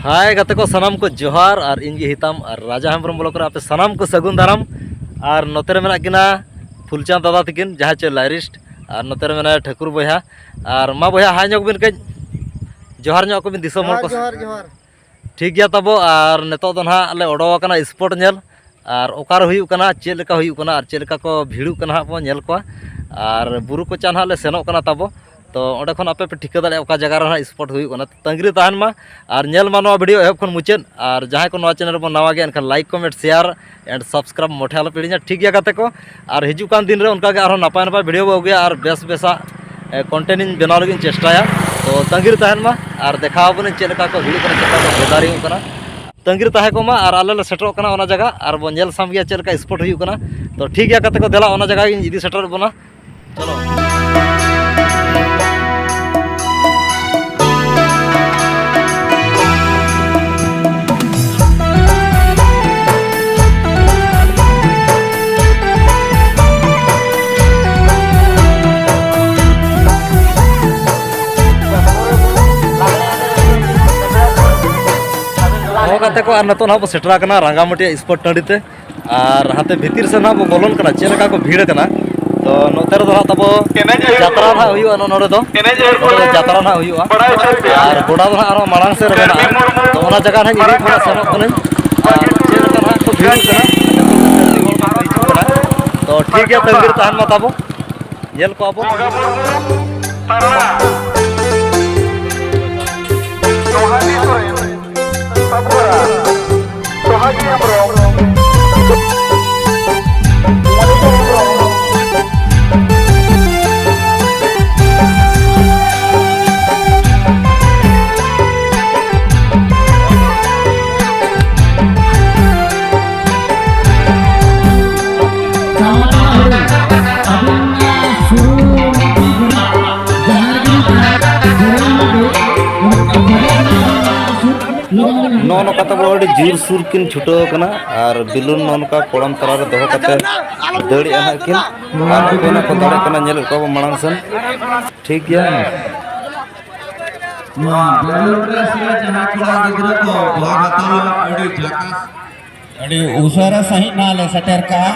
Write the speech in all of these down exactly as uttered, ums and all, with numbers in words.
ᱦᱟᱭ ᱜᱟᱛᱮ ᱠᱚ, ᱥᱟᱱᱟᱢ ᱠᱚ ᱡᱚᱦᱟᱨ᱾ ᱟᱨ ᱤᱧ ᱜᱮ ᱦᱤᱛᱟᱢ ᱟᱨ ᱨᱟᱡᱟ ᱦᱮᱢᱵᱨᱚᱢ ᱵᱞᱚᱜ ᱨᱮ ᱟᱯᱮ ᱥᱟᱱᱟᱢ ᱠᱚ ᱥᱟᱹᱜᱩᱱ ᱫᱟᱨᱟᱢ᱾ ᱟᱨ ᱱᱚᱛᱮ ᱨᱮ ᱢᱮᱱᱟᱜ ᱠᱤᱱᱟ ᱯᱷᱩᱞᱪᱟᱸᱫ ᱫᱟᱫᱟ ᱛᱟᱹᱠᱤᱱ, ᱡᱟᱦᱟᱸᱭ ᱪᱮ ᱞᱟᱭᱨᱤᱥᱴ, ᱟᱨ ᱱᱚᱛᱮ ᱨᱮ ᱢᱮᱱᱟᱭᱟ ᱴᱷᱟᱹᱠᱩᱨ ᱵᱚᱭᱦᱟ᱾ ᱟᱨ ᱢᱟ ᱵᱚᱭᱦᱟ, ᱦᱟᱭ ᱧᱚᱜ ᱵᱤᱱ ᱠᱟᱹᱡ, ᱡᱚᱦᱟᱨ ᱧᱚᱜ ᱠᱚᱵᱤᱱ ᱫᱤᱥᱚᱢ ᱦᱚᱲ ᱡᱚᱦᱟᱨ, ᱠᱚ᱾ ᱡᱚᱦᱟᱨ, ᱡᱚᱦᱟᱨ᱾ ᱴᱷᱤᱠ ᱜᱮᱭᱟ ᱛᱟᱵᱚ, ᱟᱨ ᱱᱤᱛᱚᱜ ᱫᱚ ᱱᱟᱦᱟᱜ ᱞᱮ ᱚᱰᱚᱠ ᱟᱠᱟᱱᱟ ᱥᱯᱚᱴ ᱧᱮᱞ, ᱟᱨ ᱚᱠᱟᱨᱮ ᱦᱩᱭᱩᱜ ᱠᱟᱱᱟ, ᱪᱮᱫ ᱞᱮᱠᱟ ᱦᱩᱭᱩᱜ ᱠᱟᱱᱟ, ᱟᱨ ᱪᱮᱫ ᱞᱮᱠᱟ ᱠᱚ ᱵᱷᱤᱲᱚᱜ ᱠᱟᱱᱟ ᱦᱟᱸᱜ ᱵᱚ ᱧᱮᱞ ᱠᱚᱣᱟ᱾ ᱟᱨ ᱵᱩᱨᱩ ᱠᱚᱪᱟ ᱱᱟᱦᱟᱜ ᱞᱮ ᱥᱮᱱᱚᱜ ᱠᱟᱱᱟ ᱛᱟᱵᱚ, ᱛᱚ ᱚᱸᱰᱮ ᱠᱷᱚᱱ ᱟᱯᱮ ᱯᱮ ᱴᱷᱤᱠᱟᱹ ᱫᱟᱲᱮᱭᱟᱜᱼᱟ ᱚᱠᱟ ᱡᱟᱭᱜᱟ ᱨᱮ ᱱᱟᱦᱟᱜ ᱥᱯᱚᱴ ᱦᱩᱭᱩᱜ ᱠᱟᱱᱟ᱾ ᱛᱟᱺᱜᱤ ᱨᱮ ᱛᱟᱦᱮᱱ ᱢᱟ ᱟᱨ ᱧᱮᱞ ᱢᱟ ᱱᱚᱣᱟ ᱵᱷᱤᱰᱤᱭᱳ ᱮᱦᱚᱵ ᱠᱷᱚᱱ ᱢᱩᱪᱟᱹᱫ᱾ ᱟᱨ ᱡᱟᱦᱟᱸᱭ ᱠᱚ ᱱᱚᱣᱟ ᱪᱮᱱᱮᱞ ᱨᱮᱵᱚᱱ ᱱᱟᱣᱟ ᱜᱮᱭᱟ, ᱮᱱᱠᱷᱟᱱ like, comment, share and subscribe ᱢᱚᱴᱷᱮ ᱟᱞᱚ ᱯᱮ ᱦᱤᱲᱤᱧᱟ, ᱴᱷᱤᱠ ᱜᱮᱭᱟ ᱜᱟᱛᱮ ᱠᱚ? ᱟᱨ ᱦᱤᱡᱩᱜ ᱠᱟᱱ ᱫᱤᱱ ᱨᱮ ᱚᱱᱠᱟ ᱜᱮ ᱟᱨᱦᱚᱸ ᱱᱟᱯᱟᱭ ᱱᱟᱯᱟᱭ ᱵᱷᱤᱰᱤᱭᱳ ᱵᱚ ᱟᱹᱜᱩᱭᱟ ᱟᱨ ᱵᱮᱥ ᱵᱮᱥᱟᱜ, ᱮ, ᱠᱚᱱᱴᱮᱱᱴ ᱤᱧ ᱵᱮᱱᱟᱣ ᱞᱟᱹᱜᱤᱫ ᱤᱧ ᱪᱮᱥᱴᱟᱭᱟ᱾ ᱛᱚ ᱛᱟᱺᱜᱤ ᱨᱮ ᱛᱟᱦᱮᱱ ᱢᱟ ᱟᱨ ᱫᱮᱠᱷᱟᱣ ᱟᱵᱚᱱᱟᱹᱧ ᱪᱮᱫ ᱞᱮᱠᱟ ᱠᱚ ᱵᱷᱤᱲᱚᱜ ᱠᱟᱱᱟ, ᱪᱮᱫ ᱞᱮᱠᱟ ᱠᱚ ᱜᱮᱫᱟᱨᱤᱝᱚᱜ ᱠᱟᱱᱟ᱾ ᱛᱟᱺᱜᱤ ᱨᱮ ᱛᱟᱦᱮᱸ ᱠᱚᱜ ᱢᱟ ᱟᱨ ᱟᱞᱮ ᱞᱮ ᱥᱮᱴᱮᱨᱚᱜ ᱠᱟᱱᱟ ᱚᱱᱟ ᱡᱟᱭᱜᱟ, ᱟᱨ ᱵᱚᱱ ᱧᱮᱞ ᱥᱟᱢ ᱜᱮᱭᱟ ᱪᱮᱫ ᱞᱮᱠᱟ ᱥᱯᱚᱴ ᱦᱩᱭᱩᱜ ᱠᱟᱱᱟ᱾ ᱛᱚ ᱴᱷᱤᱠ ᱜᱮᱭᱟ ᱜᱟᱛᱮ ᱠᱚ, ᱫᱮᱞᱟ ᱚᱱᱟ ᱡᱟᱭᱜᱟ ᱜᱤᱧ ᱤᱫᱤ ᱥᱮᱴᱮᱨᱮᱫ ᱵᱚᱱᱟ᱾ ᱪᱚᱞᱚ᱾ ᱦᱚᱸ ᱜᱟᱛᱮ ᱠᱚ, ᱟᱨ ᱱᱤᱛᱚᱜ ᱱᱟᱦᱟᱜ ᱵᱚ ᱥᱮᱴᱮᱨ ᱟᱠᱟᱱᱟ ᱨᱟᱸᱜᱟᱢᱟᱹᱴᱤᱭᱟᱹ ᱥᱯᱳᱨᱴ ᱴᱟᱺᱰᱤ ᱛᱮ᱾ ᱟᱨ ᱦᱟᱱᱛᱮ ᱵᱷᱤᱛᱤᱨ ᱥᱮᱫ ᱱᱟᱦᱟᱜ ᱵᱚ ᱵᱚᱞᱚᱱ ᱠᱟᱱᱟ, ᱪᱮᱫ ᱞᱮᱠᱟ ᱠᱚ ᱵᱷᱤᱲ ᱟᱠᱟᱱᱟ᱾ ᱛᱚ ᱱᱚᱛᱮ ᱨᱮᱫᱚ ᱱᱟᱦᱟᱜ ᱛᱟᱵᱚ ᱮᱱᱮᱡ ᱦᱩᱭᱩᱜ ᱡᱟᱛᱨᱟ ᱱᱟᱦᱟᱜ ᱦᱩᱭᱩᱜᱼᱟ, ᱱᱚ-, ᱱᱚᱰᱮ ᱫᱚ᱾ ᱮᱱᱮᱡ ᱦᱩᱭᱩᱜ ᱱᱚᱰᱮ ᱫᱚ ᱡᱟᱛᱨᱟ ᱱᱟᱦᱟᱜ ᱦᱩᱭᱩᱜᱼᱟ᱾ ᱵᱟᱲᱟᱭ ᱦᱚᱪᱚᱭ ᱯᱮᱭᱟ᱾ ᱟᱨ ᱜᱚᱰᱟ ᱫᱚ ᱱᱟᱦᱟᱜ ᱟᱨᱦᱚᱸ ᱢᱟᱲᱟᱝ ᱥᱮᱫ ᱨᱮ ᱢᱮᱱᱟᱜᱼᱟ᱾ ᱛᱚ ᱚᱱᱟ ᱡᱟᱭᱜᱟ ᱱᱟᱦᱟᱜ ᱤᱧ ᱤᱫᱤᱭᱮᱫ ᱵᱚᱱᱟ, ᱥᱮᱱᱚᱜ ᱠᱟᱹᱱᱟᱹᱧ᱾ ᱟᱨ ᱪᱮᱫ ᱞᱮᱠᱟ ᱱᱟᱦᱟᱜ ᱠᱚ ᱵᱷᱤᱲᱚᱜ ᱠᱟᱱᱟ, ᱦᱤᱡᱩᱜ ᱠᱟᱱᱟ᱾ ᱛᱚ ᱴᱷᱤᱠ ᱜᱮᱭᱟ, ᱛᱟᱺᱜᱤ ᱨᱮ ᱛᱟᱦᱮᱱ ᱢᱟ ᱛᱟᱵᱚ, ᱧᱮᱞ ᱠᱚᱣᱟ ᱵᱚ᱾ ᱛᱟᱨᱟ᱾ ᱥᱚᱦᱟᱜᱤ ᱥᱚᱨᱮᱱ, ᱥᱟᱵᱩᱨᱟ, ᱥᱚᱦᱟᱜᱤ ᱦᱮᱢᱵᱨᱚᱢ, ᱢᱚᱱᱤᱠᱟ ᱦᱮᱢᱵᱨᱚᱢ᱾ ᱱᱚᱜᱼᱚ ᱱᱚᱝᱠᱟ ᱛᱟᱵᱚ ᱟᱹᱰᱤ ᱡᱳᱨᱥᱳᱨ ᱠᱤᱱ ᱪᱷᱩᱴᱟᱹᱣ ᱟᱠᱟᱱᱟ᱾ ᱟᱨ ᱵᱮᱞᱩᱱ ᱱᱚᱜᱼᱚ ᱱᱚᱝᱠᱟ ᱠᱚᱲᱟᱢ ᱛᱟᱞᱟ ᱨᱮ ᱫᱚᱦᱚ ᱠᱟᱛᱮ ᱫᱟᱹᱲᱮᱜᱼᱟ ᱱᱟᱦᱟᱜ ᱠᱤᱱ᱾ ᱟᱨ ᱚᱠᱚᱭ ᱱᱟᱦᱟᱜ ᱠᱚ ᱫᱟᱹᱲᱮᱜ ᱠᱟᱱᱟ, ᱧᱮᱞᱮᱫ ᱠᱚᱣᱟ ᱵᱚ ᱢᱟᱲᱟᱝ ᱥᱮᱱ᱾ ᱴᱷᱤᱠ ᱜᱮᱭᱟ᱾ ᱱᱚᱣᱟ ᱵᱮᱞᱩᱱ ᱨᱮᱥ ᱨᱮ ᱡᱟᱦᱟᱸ ᱠᱚᱲᱟ ᱜᱤᱫᱽᱨᱟᱹ ᱠᱚ ᱵᱷᱟᱜᱽ ᱦᱟᱛᱟᱣ ᱞᱮᱫ, ᱟᱹᱰᱤ ᱡᱟᱠᱟᱥ, ᱟᱹᱰᱤ ᱩᱥᱟᱹᱨᱟ ᱥᱟᱺᱦᱤᱡ ᱱᱟᱦᱟᱜ ᱞᱮ ᱥᱮᱴᱮᱨ ᱠᱟᱜᱼᱟ᱾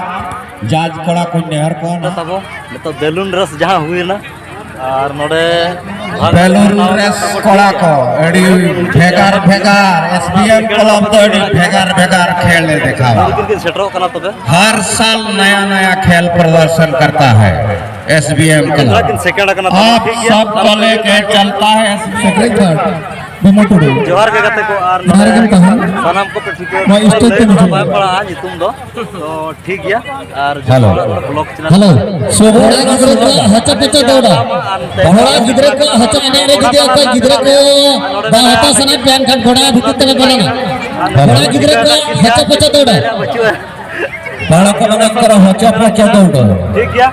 ᱡᱟᱡᱽ ᱠᱚᱲᱟ ᱠᱚᱧ ᱱᱮᱦᱚᱨ ᱠᱚᱣᱟ ᱱᱟᱦᱟᱜ᱾ ᱛᱟᱵᱚ ᱱᱤᱛᱚᱜ ᱵᱮᱞᱩᱱ ᱨᱮᱥ ᱡᱟᱦᱟᱸ ᱦᱩᱭᱱᱟ, ᱟᱨ ᱱᱚᱰᱮ ᱵᱮᱞᱩᱱ ᱨᱮᱥ ᱠᱚᱲᱟ ᱠᱚ ᱟᱹᱰᱤ ᱵᱷᱮᱜᱟᱨ ᱵᱷᱮᱜᱟᱨ, ᱮᱥ ᱵᱤ ᱮᱢ ᱠᱞᱟᱵᱽ ᱫᱚ ᱟᱹᱰᱤ ᱵᱷᱮᱜᱟᱨ ᱵᱷᱮᱜᱟᱨ ᱠᱷᱮᱞ ᱮ ᱫᱮᱠᱷᱟᱣᱟ᱾ ᱩᱱᱠᱤᱱ ᱠᱤᱱ ᱥᱮᱴᱮᱨᱚᱜ ᱠᱟᱱᱟ ᱛᱚᱵᱮ᱾ हर साल नया नया खेल प्रदर्शन करता है एस बी एम क्लब। ᱟᱹᱠᱤᱱ ᱥᱮᱠᱮᱱᱰ ᱟᱠᱟᱱᱟ ᱛᱚᱵᱮ, आप ᱴᱷᱤᱠ ᱜᱮᱭᱟ᱾ सब को लेके चलता है S B M. Secretary Bimol Tudu. ᱡᱚᱦᱟᱨ ᱜᱮ ᱜᱟᱛᱮ ᱠᱚ, ᱟᱨ ᱡᱚᱦᱟᱨ ᱜᱮ ᱛᱟᱦᱮᱱ᱾ ᱥᱟᱱᱟᱢ ᱠᱚᱯᱮ ᱴᱷᱤᱠᱟᱹ ᱱᱚᱣᱟ ᱠᱟᱫᱟ, ᱥᱴᱮᱡ ᱞᱟᱹᱭ ᱛᱮ ᱛᱮᱫᱚ ᱢᱩᱪᱟᱹᱫ᱾ ᱵᱟᱭ ᱯᱟᱲᱟᱜᱼᱟ ᱧᱩᱛᱩᱢ ᱫᱚ᱾ ᱛᱚ ᱴᱷᱤᱠ ᱜᱮᱭᱟ, ᱟᱨ ᱦᱮᱞᱳ᱾ ᱡᱚᱛᱚ ᱦᱚᱲᱟᱜ ᱵᱞᱚᱜ ᱪᱮᱱᱮᱞ ᱦᱮᱞᱳ, ᱥᱚᱵᱚᱨ ᱜᱤᱫᱽᱨᱟᱹ ᱠᱚ ᱦᱚᱪᱚ ᱯᱚᱪᱚ ᱫᱚ ᱚᱰᱟ᱾ ᱵᱚᱲᱟ ᱜᱤᱫᱽᱨᱟ ᱠᱚ ᱦᱚᱪᱚ ᱮᱱᱮᱡ ᱨᱮ ᱡᱩᱫᱤ ᱚᱠᱚᱭ ᱜᱤᱫᱽᱨᱟᱹ ᱠᱚ ᱵᱟᱝ ᱦᱟᱛᱟᱣ ᱥᱟᱱᱟᱭᱮᱫ ᱯᱮᱭᱟ ᱮᱱᱠᱷᱟᱱ ᱵᱚᱲᱟ ᱵᱷᱤᱛᱤᱨ ᱛᱮᱞᱮ ᱵᱚᱞᱚᱱᱟ᱾ ᱵᱚᱲᱟ ᱜᱤᱫᱽᱨᱟᱹ ᱠᱚ ᱦᱚᱪᱚ ᱯᱚᱪᱚ ᱫᱚ ᱚᱰᱟ᱾ ᱵᱟᱲᱟ ᱠᱚ ᱢᱮᱱᱟᱜ ᱠᱚ ᱦᱚᱪᱚ ᱯᱚᱪᱚ ᱫᱚ ᱚᱰᱟ᱾ ᱴᱷᱤᱠ ᱜᱮᱭᱟ᱾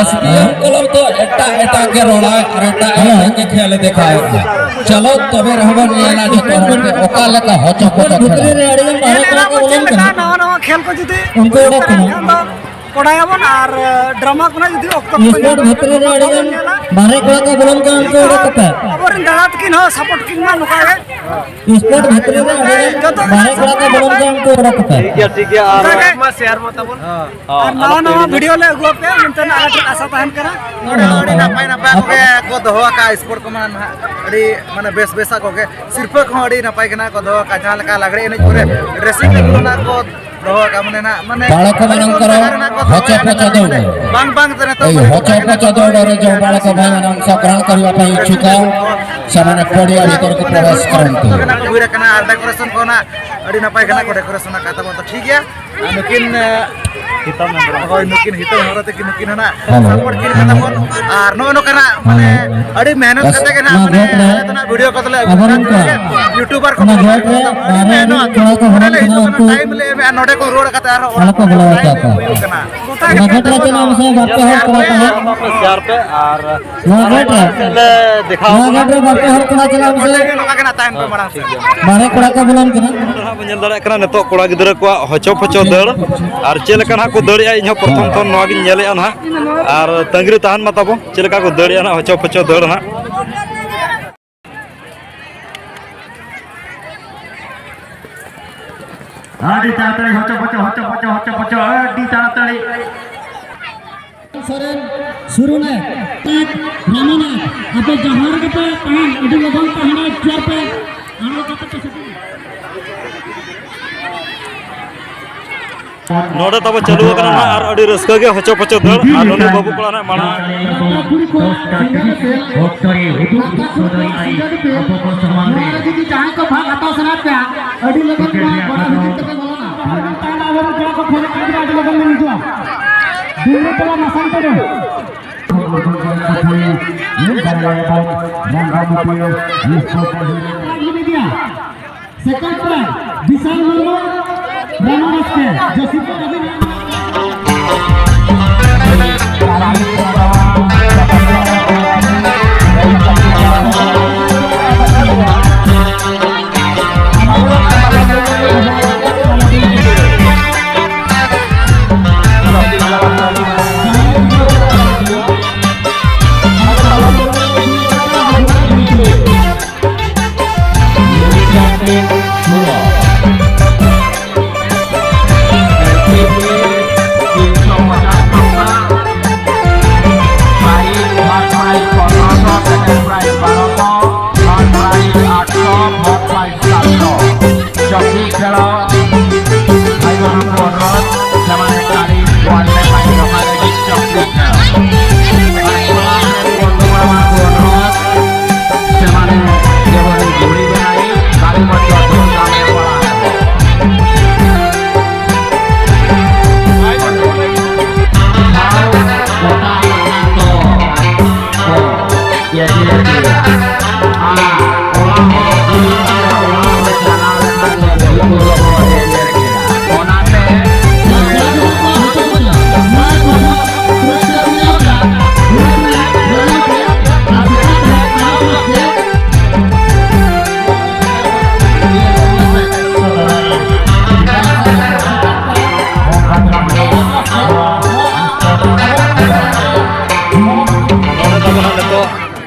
ᱮᱥ ᱵᱤ ᱮᱢ ᱠᱞᱟᱵᱽ ᱫᱚ ᱮᱴᱟᱜ ᱮᱴᱟᱜ ᱜᱮ ᱨᱚᱲᱟ ᱟᱨ ᱮᱴᱟᱜ ᱮᱴᱟᱜ ᱜᱮ ᱠᱷᱮᱞ ᱮ ᱫᱮᱠᱷᱟᱣᱮᱫᱼᱟ᱾ ᱪᱚᱞᱚ ᱛᱚᱵᱮ ᱨᱮᱦᱚᱸ ᱵᱚᱱ ᱧᱮᱞᱟ ᱡᱚᱛᱚ ᱦᱚᱲ ᱜᱮ ᱚᱠᱟ ᱞᱮᱠᱟ ᱦᱚᱪᱚ ᱯᱚᱪᱚ ᱠᱷᱮᱞ᱾ ᱱᱟᱣᱟ ᱱᱟᱣᱟ ᱠᱷᱮᱞ ᱠᱚ ᱡᱩᱫᱤ ᱱᱟᱣᱟ ᱱᱟᱣᱟ ᱠᱷᱮᱞ ᱠᱚ ᱡᱩᱫᱤ ᱩᱱᱠᱩ ᱦᱩᱭᱩᱜ ᱚᱰᱚᱠ ᱠᱟᱱᱟ ᱠᱟᱱᱟ᱾ ᱮᱱᱠᱷᱟᱱ ᱫᱚ ᱠᱚᱲᱟᱭᱟᱵᱚᱱ ᱟᱨ ᱰᱨᱟᱢᱟ ᱠᱚ ᱱᱟᱜ ᱡᱩᱫᱤ ᱚᱠᱛᱚ ᱠᱚ ᱥᱯᱳᱨᱴ ᱧᱟᱢᱟ, ᱵᱷᱤᱛᱨᱤ ᱨᱮ ᱟᱹᱰᱤ ᱜᱟᱱ ᱵᱟᱦᱨᱮ ᱠᱚᱲᱟ ᱠᱚ ᱵᱚᱞᱚᱱ ᱠᱟᱱᱟ, ᱩᱱᱠᱩ ᱚᱰᱚᱠ ᱠᱟᱛᱮ᱾ ᱟᱵᱚᱨᱮᱱ ᱫᱟᱬᱟ ᱛᱟᱹᱠᱤᱱ ᱦᱚᱸ ᱥᱟᱯᱳᱨᱴ ᱠᱤᱱ ᱢᱟ ᱱᱚᱝᱠᱟ ᱜᱮ᱾ ᱥᱯᱳᱨᱴ ᱵᱷᱤᱛᱨᱤ ᱨᱮ ᱟᱹᱰᱤ ᱜᱟᱱ ᱡᱚᱛᱚ ᱵᱟᱦᱨᱮ ᱠᱚᱲᱟ ᱠᱚ ᱵᱚᱞᱚᱱ ᱠᱟᱱᱟ, ᱩᱱᱠᱩ ᱚᱰᱚᱠ ᱠᱟᱛᱮ᱾ ᱴᱷᱤᱠ ᱜᱮᱭᱟ, ᱴᱷᱤᱠ ᱜᱮᱭᱟ, ᱟᱨ ᱚᱱᱠᱟ ᱜᱮ᱾ ᱢᱟ ᱥᱮᱭᱟᱨ ᱢᱟ ᱛᱟᱵᱚᱱ᱾ ᱦᱮᱸ, ᱟᱨ ᱟᱞᱚ ᱱᱟᱣᱟ ᱯᱮ ᱱᱟᱣᱟ ᱦᱤᱲᱤᱧᱟ᱾ ᱵᱷᱤᱰᱤᱭᱳ ᱞᱮ ᱟᱹᱜᱩ ᱟᱯᱮᱭᱟ ᱢᱮᱱᱛᱮ ᱟᱞᱮ ᱴᱷᱮᱱ ᱟᱥᱟ ᱛᱟᱦᱮᱱ ᱠᱟᱱᱟ᱾ ᱱᱚᱰᱮ ᱦᱚᱸ ᱟᱹᱰᱤ ᱱᱟᱯᱟᱭ ᱱᱟᱯᱟᱭ ᱠᱚᱜᱮ ᱠᱚ ᱫᱚᱦᱚ ᱟᱠᱟᱫ ᱥᱯᱳᱨᱴ ᱠᱚᱢᱟ ᱱᱟᱦᱟᱜ, ᱟᱹᱰᱤ ᱢᱟᱱᱮ ᱵᱮᱥ ᱵᱮᱥᱟᱜ ᱠᱚᱜᱮ᱾ ᱥᱤᱨᱯᱟᱹ ᱠᱚᱦᱚᱸ ᱟᱹᱰᱤ ᱱᱟᱯᱟᱭ ᱜᱮ ᱱᱟᱦᱟᱜ ᱠᱚ ᱫᱚᱦᱚ ᱟᱠᱟᱫ, ᱡᱟᱦᱟᱸ ᱞᱮᱠᱟ ᱞᱟᱜᱽᱲᱮ ᱮᱱᱮᱡ ᱠᱚᱨᱮ ᱰᱨᱮᱥᱤᱝ ᱴᱮᱵᱤᱞ ᱚᱱᱟ ᱠᱚ ᱫᱚᱦᱚ ᱟᱠᱟᱫ, ᱢᱟᱱᱮ ᱱᱟᱦᱟᱜ, ᱢᱟᱱᱮ ᱵᱟᱲᱟ ᱠᱚ ᱢᱟᱱᱟᱝ ᱠᱚᱨᱚ ᱡᱟᱭᱜᱟ ᱨᱮᱱᱟᱜ ᱠᱚ ᱦᱚᱪᱚ ᱫᱚᱦᱚᱭᱟ, ᱯᱚᱪᱚ ᱫᱚ᱾ ᱵᱟᱝ, ᱵᱟᱝ, ᱛᱮ ᱱᱤᱛᱚᱜ ᱮᱭ ᱦᱚᱪᱚ ᱯᱚᱪᱚ ᱫᱚ ᱚᱸᱰᱮ ᱨᱮ ᱡᱚᱢ ᱵᱟᱲᱟ ᱠᱚ ᱵᱷᱟᱭ ᱢᱟᱱᱟᱝ ᱥᱟᱯᱲᱟᱣ ᱠᱟᱨᱤ ᱟᱯᱮ ᱤᱪᱪᱷᱩᱠᱟ, ᱥᱟᱢᱟᱱᱮ ᱯᱚᱲᱤᱭᱟ ᱵᱷᱤᱛᱚᱨ ᱠᱚ ᱯᱨᱚᱵᱮᱥ ᱠᱚᱨᱚᱱᱛᱩ᱾ ᱦᱩᱭ ᱟᱠᱟᱱᱟ ᱟᱨ ᱰᱮᱠᱳᱨᱮᱥᱚᱱ ᱠᱚ ᱚᱱᱟ ᱟᱹᱰᱤ ᱱᱟᱯᱟᱭ ᱜᱮ ᱱᱟᱦᱟᱜ ᱠᱚ ᱰᱮᱠᱳᱨᱮᱥᱚᱱ ᱟᱠᱟᱫ ᱛᱟᱵᱚᱱ᱾ ᱛᱚ ᱴᱷᱤᱠ ᱜᱮᱭᱟ, ᱟᱨ ᱱᱩᱠᱤᱱ, ᱮ, ᱦᱤᱛᱟᱹᱞ ᱦᱮᱢᱵᱨᱚᱢ᱾ ᱦᱳᱭ, ᱱᱩᱠᱤᱱ ᱦᱤᱛᱟᱹᱞ ᱦᱮᱢᱵᱨᱚᱢ ᱛᱟᱹᱠᱤᱱ, ᱱᱩᱠᱤᱱ ᱦᱚᱸ ᱱᱟᱜ ᱦᱮᱞᱳ᱾ ᱥᱟᱯᱳᱨᱴ ᱠᱤᱱ ᱠᱟᱱᱟ ᱵᱚᱱ᱾ ᱟᱨ ᱱᱚᱜᱼᱚ ᱱᱚᱝᱠᱟ ᱱᱟᱜ, ᱢᱟᱱᱮ, ᱦᱮᱸ᱾ ᱟᱹᱰᱤ ᱢᱮᱦᱱᱚᱛ ᱵᱮᱥ, ᱠᱟᱛᱮ ᱜᱮ ᱱᱟᱜ, ᱱᱚᱣᱟ ᱢᱟᱱᱮ, ᱜᱮᱴ ᱨᱮ, ᱟᱞᱮ ᱫᱚ ᱱᱟᱜ ᱵᱷᱤᱰᱤᱭᱳ ᱠᱚᱫᱚ ᱞᱮ ᱟᱹᱜᱩ ᱟᱵᱚᱨᱮᱱ ᱠᱟᱜ ᱠᱚ, ᱜᱮᱭᱟ᱾ ᱭᱩᱴᱩᱵᱟᱨ ᱠᱚ ᱚᱱᱟ ᱵᱚᱱ ᱜᱮᱴ ᱨᱮ ᱟᱹᱰᱤ ᱵᱟᱦᱨᱮ ᱨᱮᱱ ᱢᱮᱦᱱᱚᱛ᱾ ᱠᱚᱲᱟ ᱠᱚ ᱚᱸᱰᱮ ᱵᱚᱞᱚᱱ ᱞᱮ ᱠᱟᱱᱟ, ᱦᱤᱡᱩᱜ ᱠᱟᱱᱟ, ᱩᱱᱠᱩ ᱴᱟᱭᱤᱢ ᱞᱮ ᱮᱢᱮᱜᱼᱟ, ᱱᱚᱰᱮ ᱠᱚ ᱨᱩᱣᱟᱹᱲ ᱠᱟᱛᱮ ᱟᱨᱦᱚᱸ ᱟᱞᱚ ᱠᱚ ᱵᱚᱞᱚ ᱦᱚᱪᱚ ᱟᱠᱚᱣᱟ᱾ ᱚᱱᱟ ᱜᱮᱴ ᱨᱮ ᱪᱮᱫ ᱦᱚᱸ ᱵᱟᱝ ᱥᱮ, ᱵᱟᱨ ᱯᱮ ᱦᱚᱲ ᱠᱚᱲᱟ ᱠᱚ ᱦᱮᱡ ᱥᱮᱭᱟᱨ ᱯᱮ ᱟᱨ ᱱᱚᱣᱟ ᱜᱮᱴ ᱨᱮ, ᱞᱮ ᱫᱮᱠᱷᱟᱣ ᱱᱚᱣᱟ ᱠᱚᱣᱟ᱾ ᱜᱮᱴ ᱨᱮ ᱵᱟᱨ ᱯᱮ ᱦᱚᱲ ᱠᱚᱲᱟ ᱪᱟᱞᱟᱜ ᱢᱮᱥᱮ᱾ ᱴᱷᱤᱠ ᱜᱮᱭᱟ᱾ ᱵᱟᱦᱨᱮ ᱠᱚᱲᱟ ᱠᱚ ᱵᱚᱞᱚᱱ ᱠᱟᱱᱟ᱾ ᱱᱚᱰᱮ ᱦᱟᱸᱜ ᱵᱚᱱ ᱧᱮᱞ ᱫᱟᱲᱮᱭᱟᱜ ᱠᱟᱱᱟ, ᱱᱤᱛᱚᱜ ᱠᱚᱲᱟ ᱜᱤᱫᱽᱨᱟᱹ ᱠᱚᱣᱟᱜ ᱦᱚᱪᱚ ᱯᱚᱪᱚ ᱫᱟᱹᱲ, ᱟᱨ ᱪᱮᱫ ᱞᱮᱠᱟ ᱱᱟᱦᱟᱜ ᱠᱚ ᱫᱟᱹᱲᱮᱜᱼᱟ, ᱤᱧ ᱦᱚᱸ ᱯᱨᱚᱛᱷᱚᱢ ᱠᱷᱚᱱ ᱱᱚᱣᱟ ᱜᱤᱧ ᱧᱮᱞᱮᱜᱼᱟ ᱱᱟᱦᱟᱜ᱾ ᱟᱨ ᱛᱟᱺᱜᱤ ᱨᱮ ᱛᱟᱦᱮᱱ ᱢᱟ ᱛᱟᱵᱚ, ᱪᱮᱫ ᱞᱮᱠᱟ ᱠᱚ ᱫᱟᱹᱲᱮᱜᱼᱟ ᱱᱟᱦᱟᱜ, ᱦᱚᱪᱚ ᱯᱚᱪᱚ ᱫᱟᱹᱲ ᱱᱟᱦᱟᱜ᱾ ᱟᱹᱰᱤ ᱛᱟᱲᱟᱛᱟᱲᱤ ᱦᱚᱪᱚ ᱯᱚᱪᱚ, ᱦᱚᱪᱚ ᱯᱚᱪᱚ, ᱦᱚᱪᱚ ᱯᱚᱪᱚ, ᱟᱹᱰᱤ ᱛᱟᱲᱟᱛᱟᱲᱤ᱾ ᱥᱚᱨᱮᱱ, ᱥᱩᱨᱩᱱᱟᱛᱷ, ᱨᱟᱢᱟᱱᱟᱛᱷ, ᱟᱯᱮ ᱡᱟᱦᱟᱸ ᱨᱮᱜᱮ ᱯᱮ ᱛᱟᱦᱮᱱ, ᱟᱹᱰᱤ ᱞᱚᱜᱚᱱ ᱯᱮ ᱦᱟᱸᱰᱮ ᱪᱮᱭᱟᱨ ᱯᱮ ᱟᱬᱜᱚ ᱠᱟᱛᱮ ᱯᱮ ᱥᱮᱴᱮᱨ᱾ ᱱᱚᱰᱮ ᱛᱟᱵᱚ ᱪᱟᱹᱞᱩ ᱟᱠᱟᱱᱟ ᱱᱟᱦᱟᱜ ᱟᱨ ᱟᱹᱰᱤ ᱨᱟᱹᱥᱠᱟᱹ ᱜᱮ ᱦᱚᱪᱚ ᱯᱚᱪᱚ ᱫᱟᱹᱲ ᱟᱨ ᱱᱩᱱᱩ ᱵᱟᱹᱵᱩ ᱠᱚᱲᱟ ᱱᱟᱦᱟᱜ ᱢᱟᱲᱟᱝ᱾ ᱱᱚᱣᱟ ᱨᱮ ᱡᱩᱫᱤ ᱡᱟᱦᱟᱸᱭ ᱠᱚ ᱵᱷᱟᱜᱽ ᱦᱟᱛᱟᱣ ᱥᱟᱱᱟᱭᱮᱫ ᱯᱮᱭᱟ, ᱟᱹᱰᱤ ᱞᱚᱜᱚᱱ ᱱᱚᱣᱟ ᱜᱚᱲᱟ ᱵᱷᱤᱛᱤᱨ ᱛᱮᱯᱮ ᱵᱚᱞᱚᱱᱟ᱾ ᱟᱵᱚᱨᱮᱱ ᱠᱚᱲᱟ ᱠᱚ ᱯᱷᱳᱱ ᱠᱟᱜ ᱠᱟᱱᱟ, ᱟᱹᱰᱤ ᱞᱚᱜᱚᱱ ᱵᱚᱱ ᱦᱤᱡᱩᱜᱼᱟ᱾ ᱰᱩᱝᱨᱤ ᱴᱚᱞᱟ ᱢᱟᱥᱟᱝ ᱛᱮ᱾ ᱥᱮᱠᱮᱱᱰ ᱯᱨᱟᱭᱤᱡᱽ ᱵᱤᱥᱟᱞ ᱢᱩᱨᱢᱩ, ᱨᱟᱱᱟ ᱵᱟᱥᱠᱮ, ᱡᱚᱥᱤᱯᱩᱨ ᱨᱟᱵᱤᱱ᱾ ᱪᱚᱠᱤ ᱠᱷᱮᱞ ᱵᱷᱟᱭ ᱵᱚᱱ ᱠᱚ ᱚᱱᱩᱨᱳᱫᱷ, ᱥᱮᱢᱟᱱᱮ ᱠᱟᱹᱲᱤ ᱵᱚᱞ ᱞᱮ ᱵᱟᱭ ᱨᱚᱦᱚᱭ ᱞᱟᱹᱜᱤᱫ ᱪᱚᱠᱤ ᱠᱷᱮᱞ᱾ ᱟᱨ ᱠᱚᱲᱟ ᱥᱮᱱ ᱵᱚᱱᱫᱷᱩ ᱠᱚᱲᱟ ᱠᱚ ᱚᱱᱩᱨᱳᱫᱷ, ᱥᱮᱢᱟᱱᱮ ᱡᱮᱢᱚᱱ ᱜᱷᱩᱲᱤ ᱵᱮᱱᱟᱣ, ᱠᱟᱹᱲᱤ ᱢᱚᱪᱚ ᱫᱷᱩᱢᱫᱷᱟᱢ ᱮ ᱠᱚᱲᱟ ᱠᱚ᱾ ᱟᱨ ᱜᱚᱴᱟ ᱠᱟᱱᱟ ᱠᱚ᱾ ᱱᱚᱰᱮ ᱛᱟᱵᱚᱱ ᱦᱟᱸᱜ ᱱᱤᱛᱚᱜ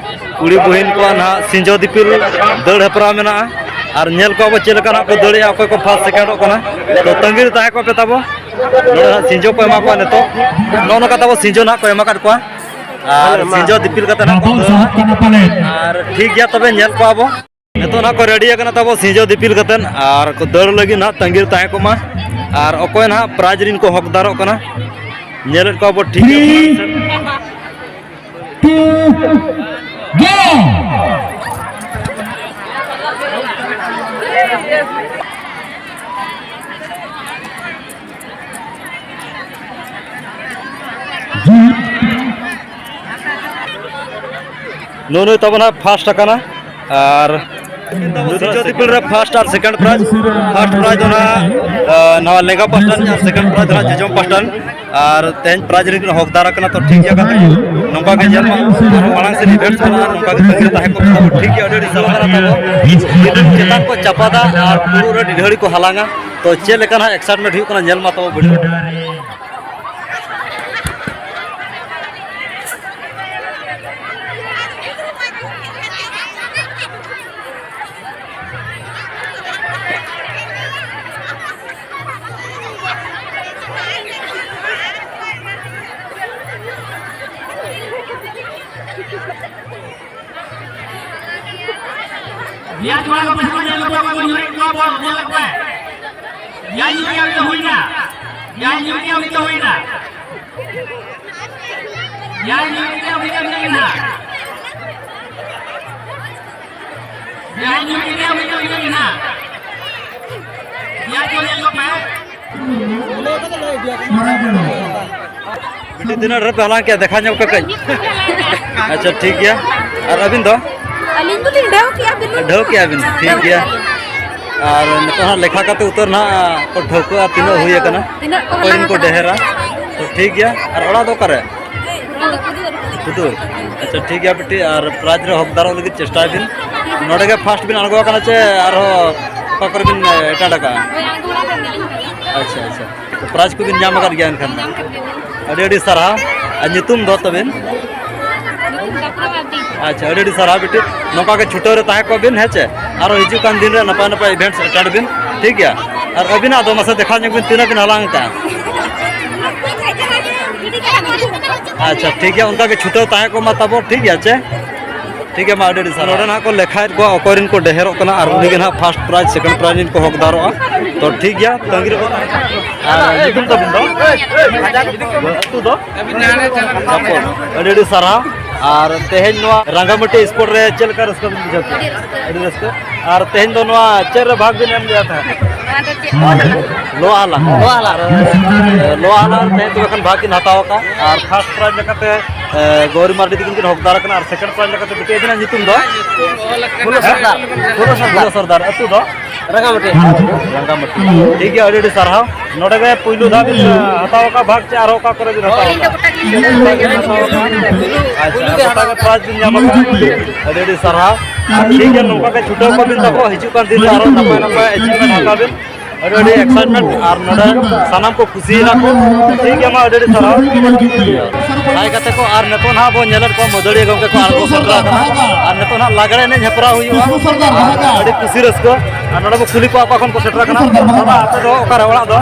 ᱠᱩᱲᱤ ᱵᱩᱦᱤᱱ ᱠᱚᱣᱟᱜ ᱱᱟᱦᱟᱜ ᱥᱤᱸᱡᱚ ᱫᱤᱯᱤᱞ ᱫᱟᱹᱲ ᱦᱮᱯᱨᱟᱣ ᱢᱮᱱᱟᱜᱼᱟ᱾ ᱟᱨ ᱧᱮᱞ ᱠᱚᱣᱟ ᱵᱚ ᱪᱮᱫ ᱞᱮᱠᱟ ᱱᱟᱜ ᱠᱚ ᱫᱟᱹᱲᱮᱜᱼᱟ, ᱚᱠᱚᱭ ᱠᱚ ᱯᱷᱟᱥᱴ ᱥᱮᱠᱮᱱᱰᱚᱜ ᱠᱟᱱᱟ᱾ ᱛᱚ ᱛᱟᱺᱜᱤ ᱨᱮ ᱛᱟᱦᱮᱸ ᱠᱚᱜ ᱯᱮ ᱛᱟᱵᱚ᱾ ᱱᱚᱰᱮ ᱦᱟᱸᱜ ᱥᱤᱸᱡᱳ ᱠᱚ ᱮᱢᱟ ᱠᱚᱣᱟ ᱱᱤᱛᱚᱜ᱾ ᱱᱚᱜᱼᱚ ᱱᱚᱝᱠᱟ ᱛᱟᱵᱚ ᱥᱤᱸᱡᱳ ᱱᱟᱦᱟᱜ ᱠᱚ ᱮᱢ ᱟᱠᱟᱫ ᱠᱚᱣᱟ᱾ ᱟᱨ ᱥᱤᱸᱡᱳ ᱫᱤᱯᱤᱞ ᱠᱟᱛᱮ ᱱᱟᱦᱟᱜ ᱠᱚ ᱫᱟᱹᱲᱟ᱾ ᱟᱨ ᱴᱷᱤᱠ ᱜᱮᱭᱟ, ᱛᱚᱵᱮ ᱧᱮᱞ ᱠᱚᱣᱟ ᱵᱚ᱾ ᱱᱤᱛᱚᱜ ᱱᱟᱦᱟᱜ ᱠᱚ ᱨᱮᱰᱤ ᱟᱠᱟᱱᱟ ᱛᱟᱵᱚ ᱥᱤᱸᱡᱳ ᱫᱤᱯᱤᱞ ᱠᱟᱛᱮ, ᱟᱨ ᱠᱚ ᱫᱟᱹᱲ ᱞᱟᱹᱜᱤᱫ ᱱᱟᱦᱟᱜ ᱛᱟᱺᱜᱤ ᱨᱮ ᱛᱟᱦᱮᱸ ᱠᱚᱜ ᱢᱟ᱾ ᱟᱨ ᱚᱠᱚᱭ ᱱᱟᱦᱟᱜ ᱯᱨᱟᱭᱤᱡᱽ ᱨᱤᱱ ᱠᱚ ᱦᱚᱠᱫᱟᱨᱚᱜ ᱠᱟᱱᱟ, ᱧᱮᱞᱮᱫ ᱠᱚᱣᱟ ᱵᱚ ᱴᱷᱤᱠ ᱜᱮᱭᱟ᱾ Three, two, go! ᱱᱩᱭ ᱱᱩᱭ ᱛᱟᱵᱚᱱ ᱦᱟᱸᱜ ᱯᱷᱟᱥᱴ ᱟᱠᱟᱱᱟ᱾ ᱟᱨ ᱱᱩᱭ ᱫᱚ ᱥᱤᱨᱡᱚᱱ ᱫᱤᱯᱤᱞ ᱨᱮ ᱯᱷᱟᱥᱴ ᱟᱨ ᱥᱮᱠᱮᱱᱰ ᱯᱨᱟᱭᱤᱡᱽ᱾ ᱯᱷᱟᱥᱴ ᱯᱨᱟᱭᱤᱡᱽ ᱫᱚ ᱱᱟᱦᱟᱜ, ᱟ, ᱱᱟᱣᱟ ᱞᱮᱸᱜᱟ ᱯᱟᱥᱴᱟ ᱨᱤᱱᱤᱡ ᱟᱨ ᱥᱮᱠᱮᱱᱰ ᱯᱨᱟᱭᱤᱡᱽ ᱫᱚ ᱱᱟᱦᱟᱜ ᱡᱚᱡᱚᱢ ᱯᱟᱥᱴᱟ ᱨᱤᱱ᱾ ᱟᱨ ᱛᱮᱦᱮᱧ ᱯᱨᱟᱭᱤᱡᱽ ᱨᱤᱱ ᱦᱚᱠᱫᱟᱨ ᱟᱠᱟᱱᱟ, ᱛᱚ ᱴᱷᱤᱠ ᱜᱮᱭᱟ ᱠᱟᱛᱷᱟ᱾ ᱱᱚᱝᱠᱟ ᱜᱮ ᱧᱮᱞ ᱢᱟ, ᱟᱨᱦᱚᱸ ᱢᱟᱲᱟᱝ ᱥᱮᱫ ᱤᱵᱷᱮᱱᱴ ᱪᱟᱞᱟᱜᱼᱟ, ᱱᱚᱝᱠᱟ ᱜᱮ ᱛᱟᱺᱜᱤ ᱨᱮ ᱛᱟᱦᱮᱸ ᱠᱚᱜ ᱯᱮ ᱛᱟᱵᱚ᱾ ᱴᱷᱤᱠ ᱜᱮᱭᱟ, ᱟᱹᱰᱤ ᱟᱹᱰᱤ ᱥᱟᱨᱦᱟᱣ ᱛᱟᱵᱚ᱾ ᱤᱰᱟᱹᱝ ᱪᱮᱛᱟᱱ ᱠᱚ ᱪᱟᱯᱟᱫᱟ ᱟᱨ ᱯᱷᱩᱲᱩᱜ ᱨᱮ ᱰᱤᱰᱷᱟᱹᱲᱤ ᱠᱚ ᱦᱟᱞᱟᱝᱟ᱾ ᱛᱚ ᱪᱮᱫ ᱞᱮᱠᱟ ᱱᱟᱦᱟᱜ ᱮᱠᱥᱟᱭᱤᱴᱢᱮᱱᱴ ᱦᱩᱭᱩᱜ ᱠᱟᱱᱟ, ᱧᱮᱞ ᱢᱟ ᱛᱟᱵᱚ ᱵᱷᱤᱰᱤᱭᱳ᱾ ᱱᱤᱭᱟᱹ ᱡᱚᱲᱟ ᱫᱚ ᱯᱟᱹᱦᱤᱞ ᱧᱮᱞ ᱠᱚᱣᱟ ᱵᱚᱱ, ᱧᱮᱞ ᱠᱚᱣᱟ ᱵᱚᱱ, ᱧᱮᱞ ᱠᱚᱣᱟ᱾ ᱱᱤᱭᱟᱹ ᱧᱩᱛᱩᱢ ᱜᱮ ᱦᱩᱭᱱᱟ᱾ ᱱᱤᱭᱟᱹ ᱧᱩᱛᱩᱢ ᱜᱮ ᱦᱩᱭᱱᱟ᱾ ᱱᱤᱭᱟᱹ ᱧᱩᱛᱩᱢ ᱜᱮ ᱦᱩᱭᱱᱟ᱾ ᱱᱤᱭᱟᱹ ᱧᱩᱛᱩᱢ ᱜᱮ ᱦᱩᱭᱱᱟ᱾ ᱱᱤᱭᱟᱹ ᱠᱚ ᱧᱮᱞ ᱠᱚᱯᱮ᱾ ᱵᱤᱴᱤ, ᱛᱤᱱᱟᱹᱜ ᱰᱷᱮᱨ ᱯᱮ ᱦᱟᱞᱟᱝ ᱠᱮᱜᱼᱟ? ᱫᱮᱠᱷᱟᱣ ᱧᱚᱜ ᱯᱮ ᱠᱟᱹᱡ᱾ ᱟᱪᱪᱷᱟ, ᱴᱷᱤᱠ ᱜᱮᱭᱟ᱾ ᱟᱨ ᱟᱹᱵᱤᱱ ᱫᱚ? ᱟᱹᱞᱤᱧ ᱫᱚᱞᱤᱧ ᱰᱷᱮᱣ ᱠᱮᱜᱼᱟ, ᱵᱤᱱ ᱰᱷᱮᱣ ᱠᱮᱜᱼᱟ ᱵᱤᱱ? ᱴᱷᱤᱠ ᱜᱮᱭᱟ᱾ ᱟᱨ ᱱᱤᱛᱚᱜ ᱦᱟᱸᱜ ᱞᱮᱠᱷᱟ ᱠᱟᱛᱮ ᱩᱛᱟᱹᱨ ᱱᱟᱦᱟᱜ ᱠᱚ ᱴᱷᱟᱹᱣᱠᱟᱹᱜᱼᱟ ᱛᱤᱱᱟᱹᱜ ᱦᱩᱭ ᱟᱠᱟᱱᱟ, ᱛᱤᱱᱟᱹᱜ ᱠᱚ ᱚᱠᱚᱭ ᱨᱮᱱ ᱦᱟᱞᱟᱝ ᱠᱚ ᱟᱠᱟᱫᱟ? ᱰᱷᱮᱨᱟ᱾ ᱛᱚ ᱴᱷᱤᱠ ᱜᱮᱭᱟ᱾ ᱟᱨ ᱚᱲᱟᱜ ᱫᱚ ᱚᱠᱟᱨᱮ? ᱚᱱᱟ ᱫᱚ ᱠᱩᱫᱩ ᱟᱨᱠᱤ᱾ ᱠᱩᱫᱩ᱾ ᱟᱪᱪᱷᱟ, ᱴᱷᱤᱠ ᱜᱮᱭᱟ ᱵᱤᱴᱤ, ᱟᱨ ᱯᱨᱟᱭᱤᱡᱽ ᱨᱮ ᱦᱚᱠᱫᱟᱨᱚᱜ ᱞᱟᱹᱜᱤᱫ ᱪᱮᱥᱴᱟᱭ ᱵᱤᱱ᱾ ᱱᱚᱰᱮ ᱜᱮ ᱯᱷᱟᱥᱴ ᱵᱤᱱ ᱟᱬᱜᱚ ᱟᱠᱟᱱᱟ ᱪᱮ ᱟᱨᱦᱚᱸ ᱚᱠᱟ ᱠᱚᱨᱮ ᱵᱤᱱ ᱮᱴᱮᱱᱰ ᱟᱠᱟᱫᱼᱟ? ᱦᱳᱭ, ᱟᱬᱜᱚ ᱵᱟᱲᱟ ᱟᱠᱟᱱ ᱜᱮᱭᱟᱞᱤᱧ᱾ ᱟᱪᱪᱷᱟ, ᱟᱪᱪᱷᱟ᱾ ᱛᱚ ᱯᱨᱟᱭᱤᱡᱽ ᱠᱚᱵᱤᱱ ᱧᱟᱢ ᱟᱠᱟᱫ ᱜᱮᱭᱟ ᱮᱱᱠᱷᱟᱱ ᱫᱚ? ᱧᱟᱢ ᱟᱠᱟᱫ ᱜᱮᱭᱟᱞᱤᱧ᱾ ᱟᱹᱰᱤ ᱟᱹᱰᱤ ᱥᱟᱨᱦᱟᱣ᱾ ᱟᱨ ᱧᱩᱛᱩᱢ ᱫᱚ ᱛᱟᱵᱤᱱ? ᱧᱩᱛᱩᱢ ᱪᱟᱯᱨᱟ ᱢᱟᱨᱰᱤ᱾ ᱟᱪᱪᱷᱟ, ᱟᱹᱰᱤ ᱟᱹᱰᱤ ᱥᱟᱨᱦᱟᱣ ᱵᱤᱴᱤ᱾ ᱱᱚᱝᱠᱟ ᱜᱮ ᱪᱷᱩᱴᱟᱹᱣ ᱨᱮ ᱛᱟᱦᱮᱸ ᱠᱚᱜ ᱵᱤᱱ, ᱦᱮᱸ ᱪᱮ? ᱟᱨᱚ ᱦᱤᱡᱩᱜ ᱠᱟᱱ ᱫᱤᱱ ᱨᱮ ᱱᱟᱯᱟᱭ ᱱᱟᱯᱟᱭ events attend ᱵᱤᱱ, ᱴᱷᱤᱠ ᱜᱮᱭᱟ? ᱟᱨ ᱟᱹᱵᱤᱱᱟᱜ ᱫᱚ ᱢᱟᱥᱮ ᱫᱮᱠᱷᱟᱣ ᱧᱚᱜ ᱵᱤᱱ, ᱛᱤᱱᱟᱹᱜ ᱵᱤᱱ ᱦᱟᱞᱟᱝ ᱟᱠᱟᱫᱼᱟ? ᱟᱪᱪᱷᱟ, ᱴᱷᱤᱠ ᱜᱮᱭᱟ, ᱚᱱᱠᱟ ᱜᱮ ᱪᱷᱩᱴᱟᱹᱣ ᱛᱟᱦᱮᱸ ᱠᱚᱜ ᱢᱟ ᱛᱟᱵᱚ, ᱴᱷᱤᱠ ᱜᱮᱭᱟ ᱪᱮ? ᱴᱷᱤᱠ ᱜᱮᱭᱟ, ᱢᱟ ᱟᱹᱰᱤ ᱟᱹᱰᱤ ᱥᱟᱨᱦᱟᱣ᱾ ᱱᱚᱰᱮ ᱱᱟᱦᱟᱜ ᱠᱚ ᱞᱮᱠᱷᱟᱭᱮᱫ ᱠᱚᱣᱟ ᱚᱠᱚᱭ ᱨᱮᱱ ᱠᱚ ᱰᱷᱮᱨᱚᱜ ᱠᱟᱱᱟ, ᱟᱨ ᱩᱱᱤ ᱜᱮ ᱱᱟᱦᱟᱜ first prize, second prize ᱨᱮᱱ ᱠᱚ ᱦᱚᱠᱫᱟᱨᱚᱜᱼᱟ᱾ ᱛᱚ ᱴᱷᱤᱠ ᱜᱮᱭᱟ, ᱛᱟᱺᱜᱤ ᱨᱮ ᱵᱚᱱ ᱛᱟᱦᱮᱱᱟ᱾ ᱟᱨ ᱧᱩᱛᱩᱢ ᱛᱟᱵᱤᱱ ᱫᱚ? ᱟᱹᱛᱩ ᱫᱚ? ᱟᱹᱰᱤ ᱟᱹᱰᱤ ᱥᱟᱨᱦᱟᱣ᱾ ᱟᱨ ᱛᱮᱦᱮᱧ ᱱᱚᱣᱟ ᱨᱟᱸᱜᱟᱢᱟᱹᱴᱤ sport ᱨᱮ ᱪᱮᱫ ᱞᱮᱠᱟ ᱨᱟᱹᱥᱠᱟᱹ ᱵᱤᱱ ᱵᱩᱡᱷᱟᱹᱣ ᱠᱮᱫᱟ? ᱟᱹᱰᱤ ᱨᱟᱹᱥᱠᱟᱹ᱾ ᱟᱨ ᱛᱮᱦᱮᱧ ᱫᱚ ᱱᱚᱣᱟ ᱪᱮᱫ ᱨᱮ ᱵᱷᱟᱜᱽ ᱵᱤᱱ ᱮᱢ ᱞᱮᱫᱟ ᱛᱟᱦᱮᱸᱫ? ᱞᱳᱣᱟ ᱦᱟᱞᱟᱝ᱾ ᱞᱳᱣᱟ ᱦᱟᱞᱟᱝ᱾ ᱟᱨ, ᱞᱳᱣᱟ ᱦᱟᱞᱟᱝ ᱨᱮ ᱛᱮᱦᱮᱧ ᱫᱚ ᱮᱠᱷᱟᱱ ᱵᱷᱟᱜᱽ ᱠᱤᱱ ᱦᱟᱛᱟᱣ ᱟᱠᱟᱫᱼᱟ᱾ ᱟᱨ first prize ᱞᱮᱠᱟᱛᱮ, ᱮ, ᱜᱳᱣᱨᱤ ᱢᱟᱨᱰᱤ ᱛᱟᱹᱠᱤᱱ ᱠᱤᱱ ᱦᱚᱠᱫᱟᱨ ᱟᱠᱟᱱᱟ᱾ ᱟᱨ second prize ᱞᱮᱠᱟᱛᱮ ᱵᱤᱴᱤ, ᱟᱹᱵᱤᱱᱟᱜ ᱧᱩᱛᱩᱢ ᱫᱚ? ᱯᱷᱩᱞᱳ ᱥᱚᱨᱫᱟᱨ᱾ ᱯᱷᱩᱞᱳ ᱥᱚᱨᱫᱟᱨ᱾ ᱯᱷᱩᱞᱳ ᱥᱚᱨᱫᱟᱨ᱾ ᱟᱹᱛᱩ ᱫᱚ? ᱨᱟᱸᱜᱟᱢᱟᱹᱴᱤ᱾ ᱨᱟᱸᱜᱟᱢᱟᱹᱴᱤ᱾ ᱴᱷᱤᱠ ᱜᱮᱭᱟ, ᱟᱹᱰᱤ ᱟᱹᱰᱤ ᱥᱟᱨᱦᱟᱣ᱾ ᱱᱚᱰᱮ ᱜᱮ ᱯᱩᱭᱞᱩ ᱫᱷᱟᱣ ᱵᱤᱱ, ᱮ, ᱦᱟᱛᱟᱣ ᱟᱠᱟᱫ ᱵᱷᱟᱜᱽ, ᱪᱮ ᱟᱨᱦᱚᱸ ᱚᱠᱟ ᱠᱚᱨᱮ ᱵᱤᱱ ᱦᱟᱛᱟᱣ ᱟᱠᱟᱫ? ᱟᱪᱪᱷᱟ, ᱜᱚᱴᱟ ᱜᱮ prize ᱵᱤᱱ ᱧᱟᱢ ᱟᱠᱟᱫᱼᱟ᱾ ᱟᱹᱰᱤ ᱟᱹᱰᱤ ᱥᱟᱨᱦᱟᱣ᱾ ᱟᱨ ᱴᱷᱤᱠ ᱜᱮᱭᱟ, ᱱᱚᱝᱠᱟ ᱜᱮ ᱪᱷᱩᱴᱟᱹᱣ ᱠᱚᱜ ᱵᱤᱱ ᱛᱟᱵᱚ, ᱦᱤᱡᱩᱜ ᱠᱟᱱ ᱫᱤᱱ ᱨᱮ ᱟᱨᱦᱚᱸ ᱱᱟᱯᱟᱭ ᱱᱟᱯᱟᱭ achievement ᱦᱟᱛᱟᱣ ᱵᱤᱱ᱾ ᱟᱹᱰᱤ ᱟᱹᱰᱤ excitement, ᱟᱨ ᱱᱚᱰᱮ ᱥᱟᱱᱟᱢ ᱠᱚ ᱠᱩᱥᱤᱭᱮᱱᱟ ᱠᱚ᱾ ᱴᱷᱤᱠ ᱜᱮᱭᱟ, ᱢᱟ ᱟᱹᱰᱤ ᱟᱹᱰᱤ ᱥᱟᱨᱦᱟᱣ᱾ ᱦᱟᱭ ᱜᱟᱛᱮ ᱠᱚ, ᱟᱨ ᱱᱤᱛᱚᱜ ᱱᱟᱦᱟᱜ ᱵᱚᱱ ᱧᱮᱞᱮᱫ ᱠᱚᱣᱟ ᱢᱟᱹᱫᱟᱹᱲᱤᱭᱟᱹ ᱜᱚᱢᱠᱮ ᱠᱚ ᱟᱬᱜᱚ ᱥᱮᱴᱮᱨ ᱟᱠᱟᱱᱟ᱾ ᱟᱨ ᱱᱤᱛᱚᱜ ᱱᱟᱦᱟᱜ ᱞᱟᱜᱽᱲᱮ ᱮᱱᱮᱡ ᱦᱮᱯᱨᱟᱣ ᱦᱩᱭᱩᱜᱼᱟ᱾ ᱟᱹᱰᱤ ᱠᱩᱥᱤ ᱨᱟᱹᱥᱠᱟᱹ᱾ ᱟᱨ ᱱᱚᱰᱮ ᱵᱚ ᱠᱩᱞᱤ ᱠᱚᱣᱟ ᱚᱠᱟ ᱠᱷᱚᱱ ᱠᱚ ᱥᱮᱴᱮᱨ ᱟᱠᱟᱱᱟ᱾ ᱫᱟᱫᱟ, ᱟᱯᱮ ᱫᱚ ᱚᱠᱟᱨᱮ ᱚᱲᱟᱜ ᱫᱚ?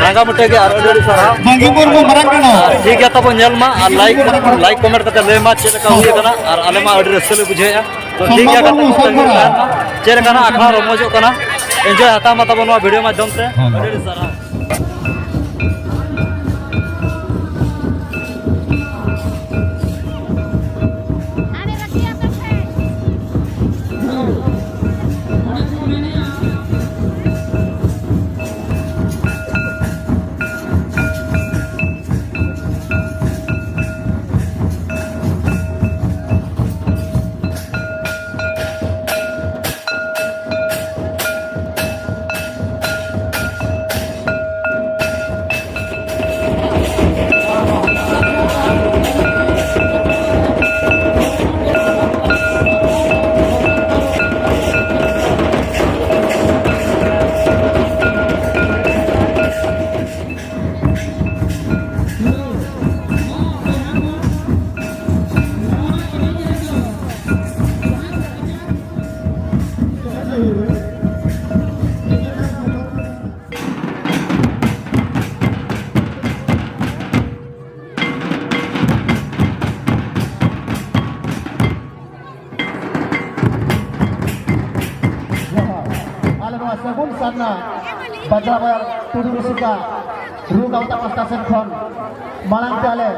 ᱨᱟᱸᱜᱟᱢᱟᱹᱴᱤ ᱜᱮ᱾ ᱟᱨ ᱟᱹᱰᱤ ᱟᱹᱰᱤ ᱥᱟᱨᱦᱟᱣ᱾ ᱵᱟᱝᱜᱤ ᱢᱩᱨᱢᱩ ᱢᱟᱨᱟᱝ ᱠᱟᱱᱟ᱾ ᱴᱷᱤᱠ ᱜᱮᱭᱟ, ᱛᱟᱵᱚ ᱧᱮᱞ ᱢᱟ ᱟᱨ like, like comment ᱠᱟᱛᱮ ᱞᱟᱹᱭ ᱢᱟ ᱪᱮᱫ ᱞᱮᱠᱟ ᱦᱩᱭ ᱟᱠᱟᱱᱟ᱾ ᱟᱨ ᱟᱞᱮ ᱢᱟ ᱟᱹᱰᱤ ᱨᱟᱹᱥᱠᱟᱹ ᱞᱮ ᱵᱩᱡᱷᱟᱹᱣᱮᱫᱼᱟ᱾ ᱛᱚ ᱴᱷᱤᱠ ᱜᱮᱭᱟ, ᱜᱟᱛᱮ ᱠᱚ, ᱛᱟᱺᱜᱤ ᱛᱟᱦᱮᱱ ᱢᱟ᱾ ᱪᱮᱫ ᱞᱮᱠᱟᱱᱟᱜ ᱟᱠᱷᱲᱟ ᱨᱚᱢᱚᱡᱚᱜ ᱠᱟᱱᱟ, enjoy ᱦᱟᱛᱟᱣ ᱢᱟ ᱛᱟᱵᱚ ᱱᱚᱣᱟ video ᱢᱟᱫᱽᱫᱷᱚᱢ ᱛᱮ᱾ ᱟᱹᱰᱤ ᱟᱹᱰᱤ ᱥᱟᱨᱦᱟᱣ᱾ ᱵᱟᱡᱽᱨᱟ ᱵᱟᱡᱟᱨ ᱴᱩᱰᱩ ᱨᱩᱥᱤᱠᱟ ᱨᱩ ᱜᱟᱶᱛᱟ ᱯᱟᱥᱴᱟ ᱥᱮᱱ ᱠᱷᱚᱱ ᱢᱟᱲᱟᱝ ᱛᱮ ᱟᱞᱮ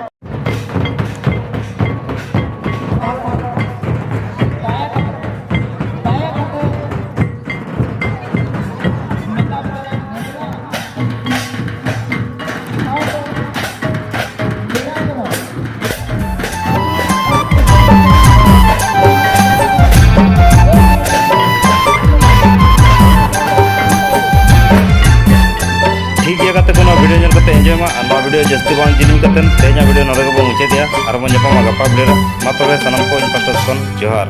ᱴᱷᱤᱠ ᱜᱮᱭᱟ ᱜᱟᱛᱮ ᱠᱚ, ᱱᱚᱣᱟ ᱵᱷᱤᱰᱤᱭᱳ ᱧᱮᱞ ᱠᱟᱛᱮ ᱮᱱᱡᱚᱭ ᱢᱟ᱾ ᱟᱨ ᱱᱚᱣᱟ ᱵᱷᱤᱰᱤᱭᱳ ᱡᱟᱹᱥᱛᱤ ᱵᱟᱝ ᱡᱤᱞᱤᱧ ᱠᱟᱛᱮ ᱛᱮᱦᱮᱧᱟᱜ ᱵᱷᱤᱰᱤᱭᱳ ᱱᱚᱰᱮ ᱜᱮᱵᱚᱱ ᱢᱩᱪᱟᱹᱫᱮᱜᱼᱟ᱾ ᱟᱨ ᱵᱚᱱ ᱧᱟᱯᱟᱢᱟ ᱜᱟᱯᱟ ᱵᱷᱤᱰᱤᱭᱳ ᱨᱮ᱾ ᱢᱟ ᱛᱚᱵᱮ ᱥᱟᱱᱟᱢ ᱠᱚ ᱤᱧ ᱯᱟᱥᱴᱟ ᱥᱮᱫ ᱠᱷᱚᱱ ᱡᱚᱦᱟᱨ᱾